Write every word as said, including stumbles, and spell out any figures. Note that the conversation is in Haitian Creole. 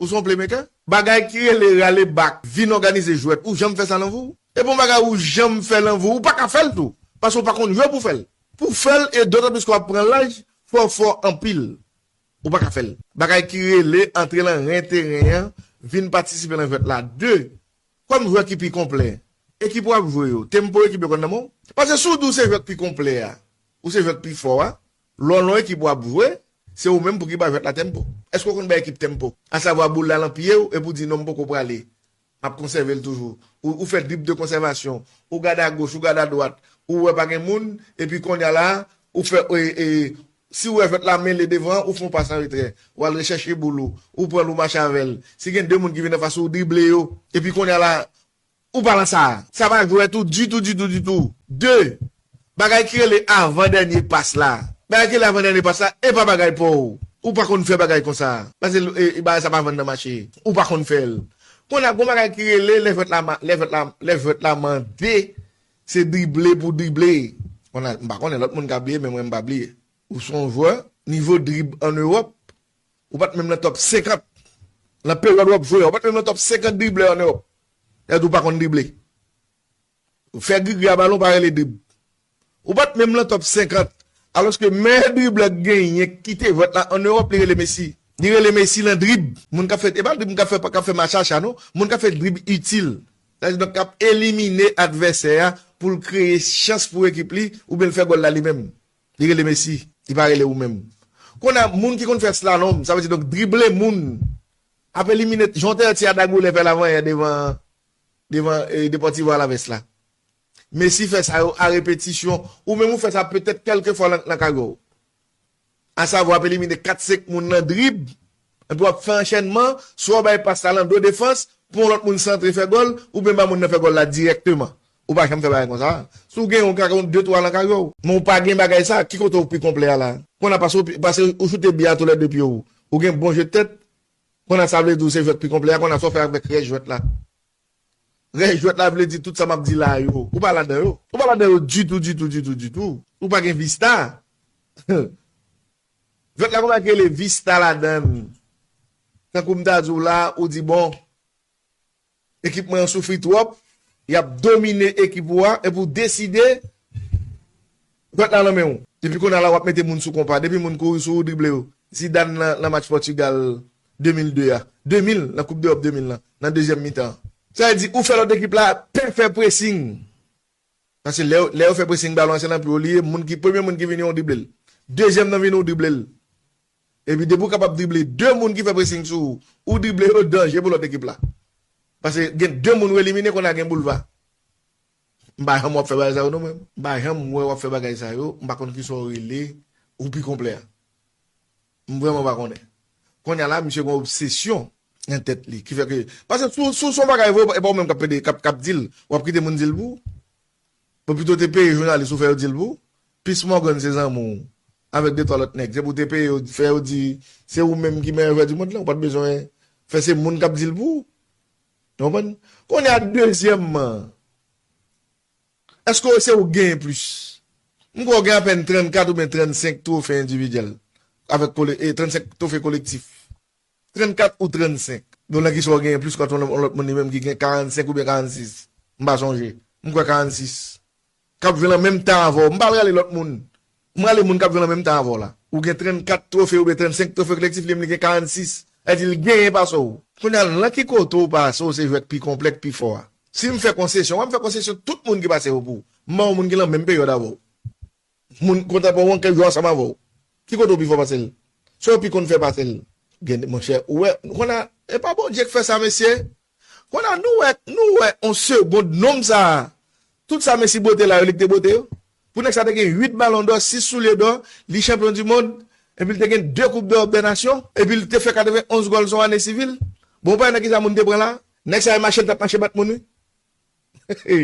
Ou se yon playmaker? Bagay ki rele rale bak, vin òganize jwèt, ou janm fè sa nan vi w? E bon bagay ou janm fè nan vi w, ou pa ka fè l tou. Paske ou pa konn jwe pou fè l. Pou fè l, e dotan plis ke w ap pran laj, fò w fò anpil. Ou pa ka fè l. Bagay ki rele antre nan ren teren an, vin patisipe nan jwèt la. De, kòm jwè ki pi konplè, ekip w ap jwe yo, tempo ekip yo konn nan men w? Paske si w di w se jwè ki pi konplè a, ou se jwè ki pi fò a, lè w nan ekip w ap jwe, se ou menm pou ki ba jwèt la tempo. Èske w konn ba ekip tempo? Asavwa boul la nan pye w, epi w di non, m poko prale. M ap konsève l toujou. Ou, ou fè drib de konsèvasyon. Ou gade agoch, ou gade adwat. Ou wè pa gen moun, epi kounye a la, ou fè, e, e, si w wè jwèt la mele devan, ou fè yon pas an retrè. Ou al rechèche boul ou. Ou pran l, ou mache avè l. Si gen de moun ki vin anfas ou, ou drible yo. Epi kounye a la, ou pa nan sa. Sa pa jwèt ou ditou, ditou, ditou. De, bagay ki rele avan dènye pas la. Bagay ki rele avan dènye pas la, e pa bagay pa w. Ou pa konn fè bagay konsa. Paske, e, e, bagay sa pa vann nan mache. Ou pa konn fè l. Kounye a, gon bagay ki rele lè jwèt la ma-, lè jwèt la, lè jwèt la mande, se drible pou drible. Kounye a, m pa konnen lòt moun ka bliye, men mwen m pa bliye. Ou se yon jwè, nivo drib an Ewòp, ou pa t menm nan top senkant. Nan peryòd w ap jwe a, ou pa t menm nan top senkant driblè an Ewòp. Sa vle di ou pa konn drible. Fè grigri a balon pa rele drib. Ou pa t menm nan top senkant. Alòske meyè driblè k genyen ki te jwèt la an Ewòp, li rele Messi. Li rele Messi nan drib. Moun k ap fè, e pa drib k ap fè, k ap fè machacha, non. Moun k ap fè drib itil. Sa vle di, donk, k ap elimine advèsè a pou l kreye chans pou ekip li, oubyen l fè gòl la li menm. Li rele Messi. Li pa rele ou menm. Kounye a, moun ki konn fè slalom, sa vle di, donk, drible moun, ap elimine, jan w te wè ti Ada Goulè fè l avanyè devan, devan, e, Deportivo Alaves la. Messi fè sa yo a repetisyon. Ou menm ou fè sa petèt kèlke fwa nan, nan karyè w. Asavwa, w ap elimine kat senk moun nan drib, epi w ap fè anchènman, swa w bay pas la nan do defans, pou yon lòt moun santre fè gòl, oubyen ba moun nan fè gòl la dirèkteman. Ou pa janm fè bagay konsa. Si w gen yon, ka gen de twa nan karyè w. Men w pa gen bagay sa, ki kote w pi konplè a la? Kounye a pase w pi, pase ou choute byen a tou lè de pye w. Ou gen bon je de tèt. Kounye a sa vle di w se jwèt pi konplè a, kounye a sa w fè avèk rès jwèt la? Rès jwèt la vle di tout sa m ap di la yo. Ou pa ladan yo. Ou pa ladan yo ditou, ditou, ditou, ditou. Ou pa gen vista. Jwèt la gon bagay ki rele vista ladan l. Tankou m ta di w la, ou di, bon, ekip mwen an soufri twòp, y ap domine ekip ou a, epi w deside jwèt la nan men w. Epi kounye a la, w ap mete moun sou konpa. Depi moun kouri sou ou, drible yo. Zidane nan, nan match Pòtigal de mil de a. De mil, nan Koup Dewòp de mil lan, nan dezyèm mitan an. Sa vle di, ou fè lòt ekip la pè fè pressing. Paske lè, lè yo fè pressing balon an, se nan pye w li ye, moun ki, premye moun ki vini an, ou drible l. Dezyèm nan vini, ou drible l. Epi depi w kapab drible de moun ki fè pressing sou ou, ou drible yo, danje pou lòt ekip la. Paske gen de moun ou elimine, kounye a gen boulva. M pa janm wè w ap fè bagay sa yo non, mwen. M pa janm wè w ap fè bagay sa yo. M pa konn kisa w rele. Ou pi konplè a. M vrèman pa konnen. Kounye a la, misye gen obsesyon nan tèt li. Ki fè ke, paske si w, si w se yon bagay vre, e pa ou menm k ap pede, k ap, k ap di l. W ap kite moun di l pou ou. Ou pito te peye jounalis ou fè yo di l pou ou. Peace Morgan se zanmi w. Avèk de twa lòt nèg. Se pou w te peye yo, fè yo di, se ou menm ki meyè jwè di mond lan. Ou pa t bezwen fè se moun k ap di l pou ou. Ou konprann? Kounye a, dezyèmman, èske se ou k genyen plis? M kwè w gen apèn trannkat oubyen trannsenk twofe endividyèl. Avèk kole-, e trannsenk twofe kolektif. Trannkat ou trannsenk. Donk, nan kisa w genyen plis kont yon lòt moun li menm ki gen karannsenk oubyen karannsis? M pa sonje. M kwè karannsis. K ap jwe nan menm tan avè w. M pa rale lòt moun. M rale moun k ap jwe nan menm tan avè w la. Ou gen trannkat twofe oubyen trannsenk twofe kolektif, li menm li gen karannsis. Sa vle di l genyen pase w. Kounye a, nan ki kote w pase w se jwè k pi konplè, k pi fò a? Si m fè konsesyon, w a m fè konsesyon tout moun ki pase yo pou ou. M ba w moun ki nan menm peryòd avè w. Moun kontanpòren w k ap jwe ansanm avè w. Ki kote w pi fò pase l? Sa w pi konn fè pase l? Gen, monchè, ou wè, kounye a, e pa Bondye k fè sa, mesye. Kounye a, nou wè, nou wè, on segond, nonm sa a, tout sa Messi bwote la yo, li k te bwote yo. Pou nèg sa te gen uit balon dò, sis soulye dò, li chanpyon di mond, epi l te gen de koup dè, dè nasyon, epi l te fè katrevenn onz gòl, se yon ane sivil. Bon, ou pa wè nan kisa moun te pran la? Nèg sa yo mache, l t ap mache bat moun, wi.